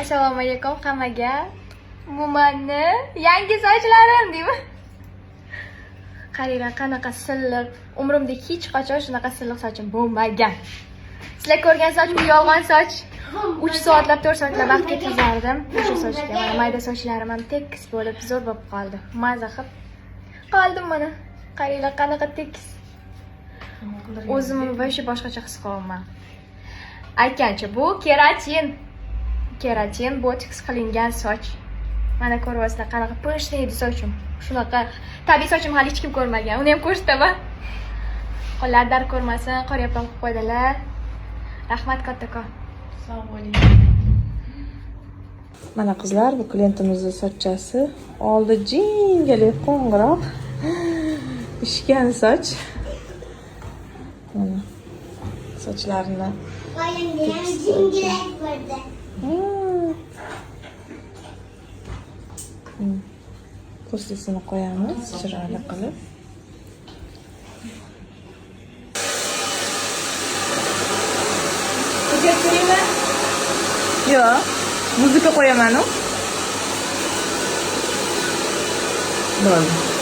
Assalomu alaykum hammaga. Bu mani yangi sochlarim deymi? Qaranglar, qanaqa silliq. Umrimda hech qachon shunaqa silliq sochim bo'lmagan. Sizlar ko'rgan soch bu yolg'on soch. 3 soatlab, 4 soatlab vaqt ketkazardim o'sha sochga. Mana mayda sochlarim ham tekis bo'lib, zo'r bo'lib qoldi. Maza qilib qoldim mana. Qaranglar, qanaqa tekis. O'zimni вообще boshqacha his qilyapman. Aytgancha, bu keratin. Keratin botoks qilingan soch. Mana ko'ryapsizlar, qanaqa пышный edi sochim. Shunaqa tabiiy sochim hali hech kim ko'rmagan. Uni ham ko'rsataman. Qo'llar dard ko'rmasin, qoryapam qilib qo'ydilar. Rahmat kattakon. Sog' bo'ling. Mana qizlar, bu klientimizni sochchasi. Oldi jingalak qo'ng'iroq. Ishgan soch. Mana sochlarini. Oyimga ham jingalak bo'ldi. Po'stisini qo'yamiz chiroyli qilib. Yo'q, muzika qo'yaman-u. Bo'ldi.